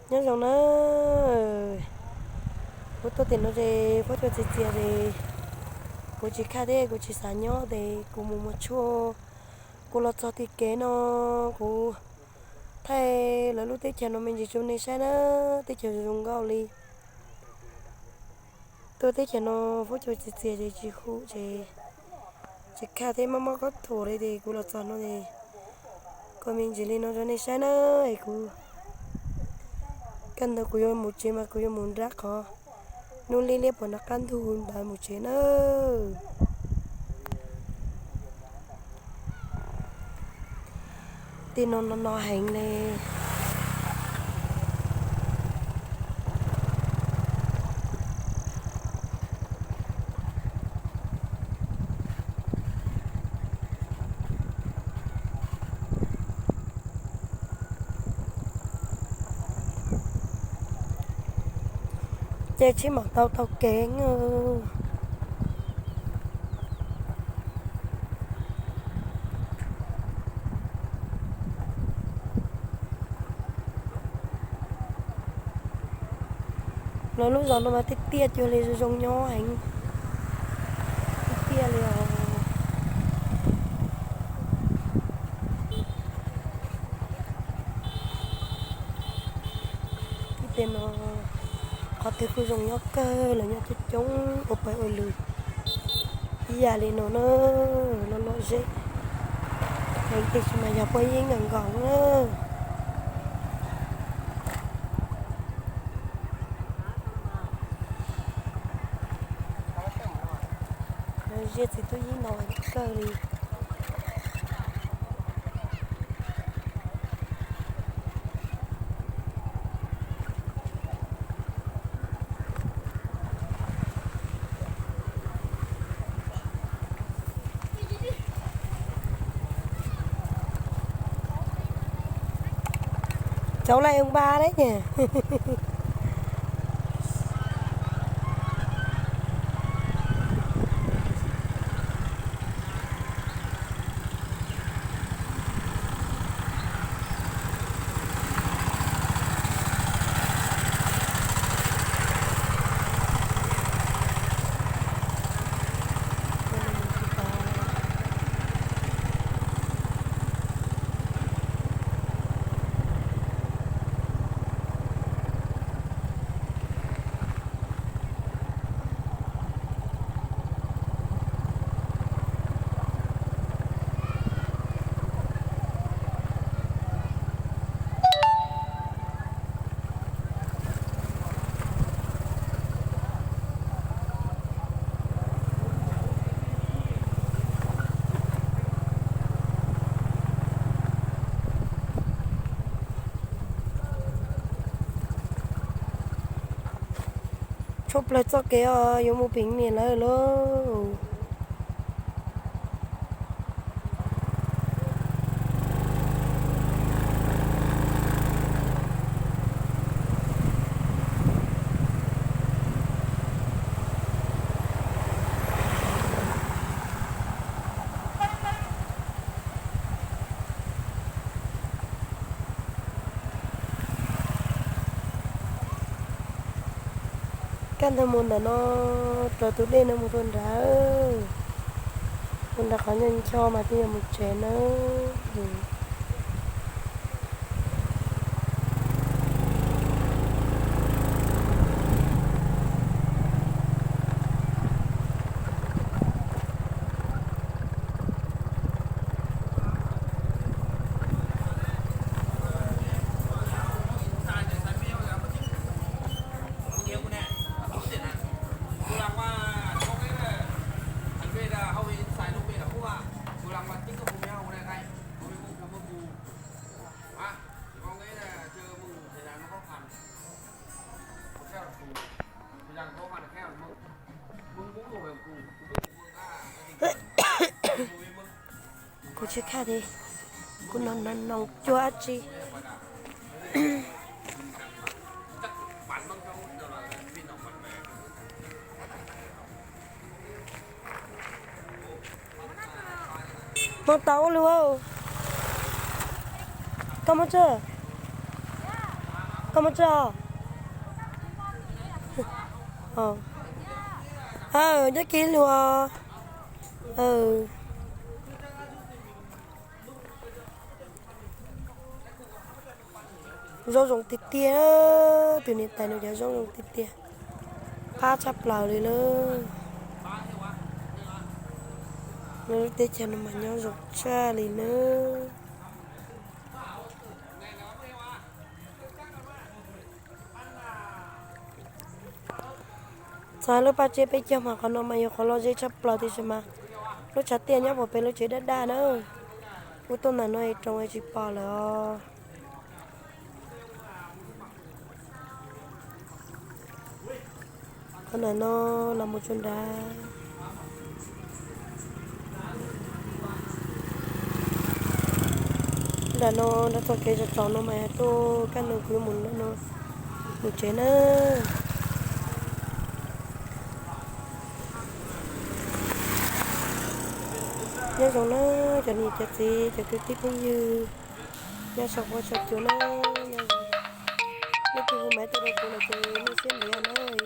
Nyob zoo na, kuv tuaj tim no ces Fuab Cua txias txias ces kuv tsis khaj thiab kuv tsis xav nyob ces kuv mus muag tshuaj. Kuv los txog tim kev no, kuv thaij lawv lub teb chaws no me ntsis rau nej saib na, teb chaws zoo nkauj li. Tuaj teb chaws no Fuab Cua txias txias ces tsis hu ces tsis khaj thiab mob mob khaub thuas li ces kuv los txog no ces kuv me ntsis li no rau nej saib na. Es kuv kaj ntug kuv yuav mus tsev mas kuv yuav mus nram qhov hnub liab liab puag nram qab ntug ntawd mus tsev na. Tej no no no heev li. Ces tsis mam tau taug kev. Lawv lub zos no mas tiaj tiaj cuag li zoo zoo nyob heev, tiaj tiaj li os. Ib teg no qhov twg kuj zoo nyob kawg, lawv nyob coob coob ua pawg ua lug ib yam li no na, loj loj zeb heev tiam sis mas yog poj yeeb nkaus nkaus na. Ziaj txiv tub yeeb no kawg li. Cháu là ông ba đấy nhỉ? Tshuav plaws txoj kev os, yuav mus peev niam lawv lauj. Kaj ntug mus ntawm no, raws tus dej no mus rau nrad, mus nrad qhov ncho ncho mas thiaj yuav mus tsev nawb. Kuv tsis khaj li, kuv no no no cuag dab tsi. Hmoob tau ua luaj, koj muab tso. Koj muab tso. Nyob kiag lug. Zoo zoo tiag tiag, tus niam tais no cov zoo zoo tiag tiag, qab tshaj plaws li lawm. Lub teb chaws no mas nyob zoo tshaj li nawb. Txog lub paj tseb peb caug mas qhov no mas yog qhov lom zem tshaj plaws tiam sis mas lub tshav tiaj nyob puag pem lub tsev daj daj na, kuv tuaj ntawm no es rau tsis pom lawm os. Qhov ntawm no los mus tsuas nrad. Nram no nrad txoj kev zos tsaus no mas yog tuaj kaj ntug kuv mus, mus tsev na. Nyob zoo na cov niam cov txiv cov kwv tij phooj ywg, nyob saum huab saum cua na. Leej twg hu maiv tuaj rau kuv lawm ces nej siab ntev na.